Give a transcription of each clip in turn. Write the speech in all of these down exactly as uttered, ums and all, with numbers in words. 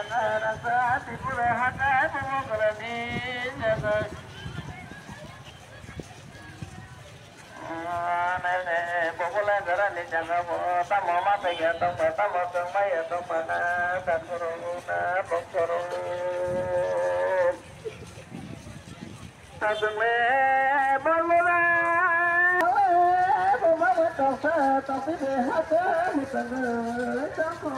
Rasa Tripura hatai bumu gorani jaga. Nene bubula gorani jaga bo tamo ma taiya tongma tamo tongmaya tongma na kathoro na bongchoro. Tongsa tongsi de hata mutang tongkho.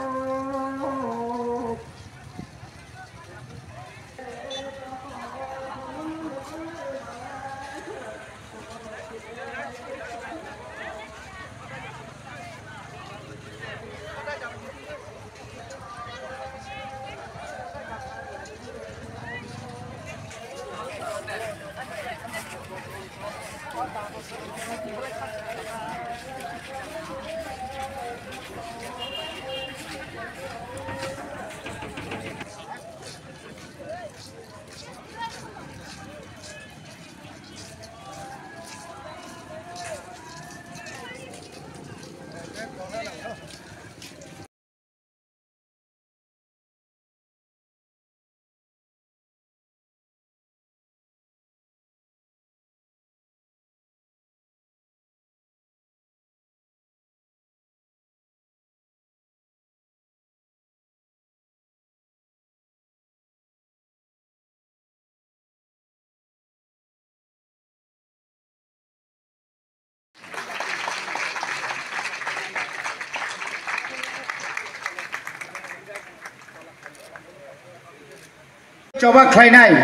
Choba khlainai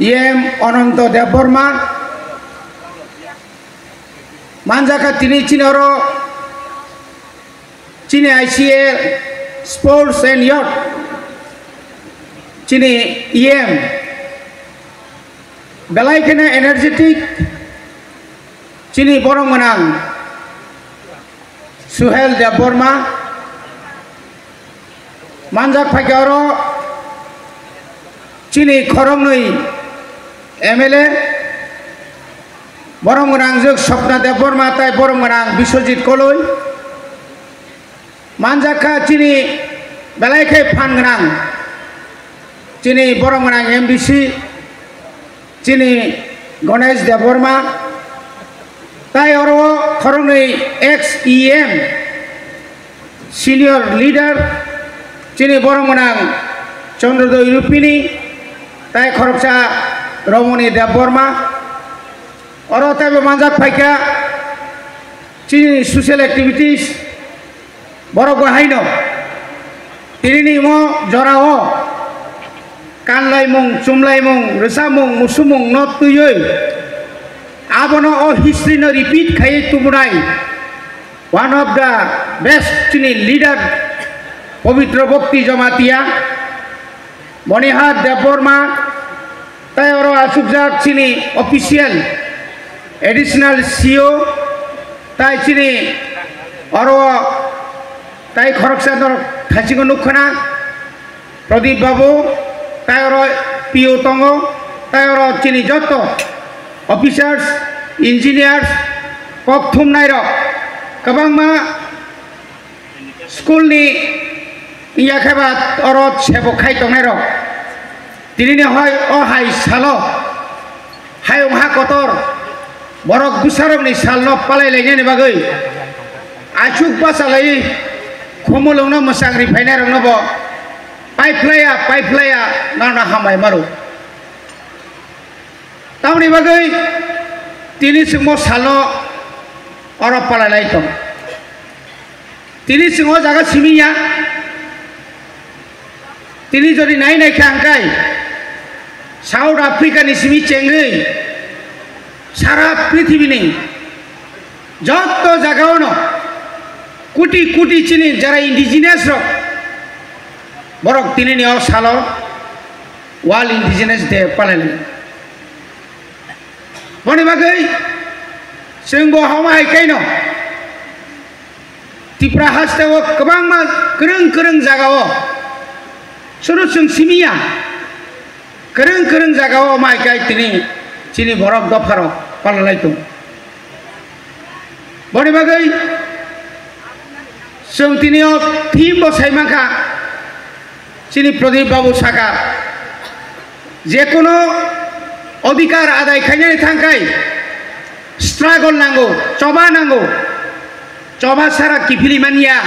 E M Ananto Debbarma manjakha tini chini oro chini I C A Sports and Youth chini E M belai kheno energetic chini borok gwnang Suhel Debbarma manjak phaikha oro chini khoroknwi M L A borok gwnang jwk Swapna Debbarma tai borok gwnang Biswajit Koloi. Manjakha chini belai khe phan gwnang, chini borom gwnang M D C, chini Ganesh Debbarma, tai oro khoroknwi ex E M, senior leader, chini borom gwnang Chandrodoi Rupini, tai khoroksa Romoni Debbarma. Oro teibo manjak phaikha chini social activities. Borok bo haino tinini imo jorao kanlaimung, chumlaimung, rwchapmung, musumung no twiwi abono o history no repeat khaiwi tubunai one of the best chini leader Pabitra Bhakti Jamatia, Monihar Debbarma, tai oro achukjak chini official additional C E O, tai chini oro tai khoroksa norok thaisingo nukkhana Pradip Babu, tai oro P O tongo, tai oro chini joto officers, engineers, kok thumnairok kwbangma school ni wngya khe ba oro sebo khai tongnai rok. Tinini hoi o hai salo hayung ha kotor borok bwsarokni salno palai lainani bagwi achuk bachalai khumulwngno mwchang ri phainai rokno bo paiphlaiya paiphlaiya nono hambai maro. Tamoni bagwi tini chwngmo salno oro palai lai tong. Tini chwng o jaga simi ya. Tini jodi nai nai kha hwnkhe South Africa ni simi chengwi sara prithibini joto jagao no kuti kuti chini jara indigenous rok borok tini ni o salo World Indigenous Day palai lai. Boni bagwi chwng bo hama hai kaino Tripura haste o kwbangma kwrwng kwrwng jaga o suru chwng simi ya kwrwng kwrwng jaga o mai kai tini chini borok dopha rok palalai tongo. Boni bagwi chwng tini o theme bo sai mankha Chini Pradip Babu saka, je kono odhikar adai khainani thangkhai struggle nango, choba nango, choba sara kiphili manya.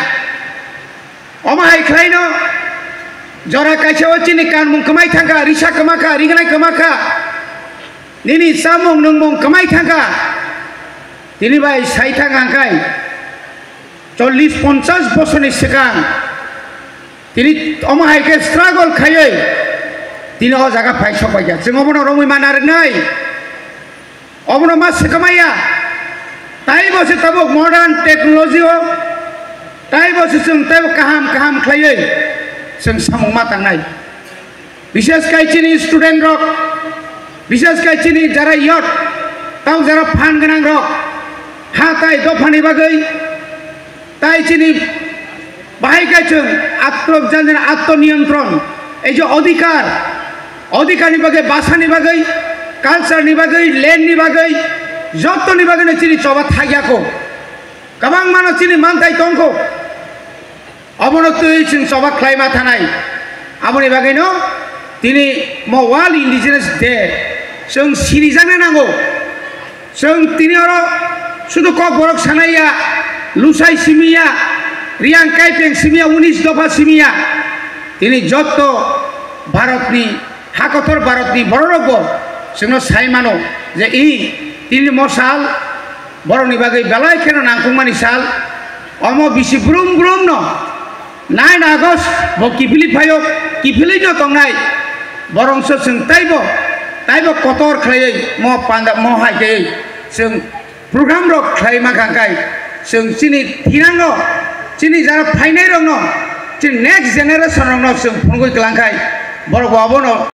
Omo hai khlaino jora kaisa o chini kanmung kwmai thangkha, risa kwmakha, rignai kwmakha, nini chamung nungmung kwmai thangkha. Tini bai sai thang hangkhai chollish ponchash bosorni swkang tini omo hai khe struggle khaiwi tini o jaga phai sokpaikha. Chwng obono romwi mana rwnai, obono ma swkmaya. Taibo se tabuk modern technology o, taibo se chwng taibo kaham kaham khlaiwi chwng samung ma tangnai. Bishes khai chini student rok, bishes khai chini jara youth, tamo jara phan gwnang rok, ha tai dophani bagwi, tai chini bahai khai chwng atlo janjana atto niyantron, ei je odhikar, odhikar ni bagwi, basa ni bagwi, culture ni bagwi, land ni bagwi, jotto ni bagwi no chini choba thakya kho. Kwbangma no chini manthai tongkho. Obono twi chwng choba khlaima thanai. Aboni bagwino tini mo World Indigenous Day chwng sinijakna nango. Chwng tini oro sudu kok borok sanaiya, lusai simiya, riyang kaipeng simiya, unis dopha simiya. Tini jotto Bharatni, hakotor Bharotni bororokbo chwngno sai mano je i tini mo sal borokni bagwi belai kheno nangkukmani sal. Omo bisi brum brumno nine August bo kiphilwi phaio, kiphilwino tongnai. Borokso chwng taibo, taibo kotor khlaiwi mo panda, mo hai khe chwng program rok khlai mankha, hwnkhe chwng chini thinango, chini jara phainairokno, chini next generation rokno chwng phunugwi kwlangkhai, borok bo abono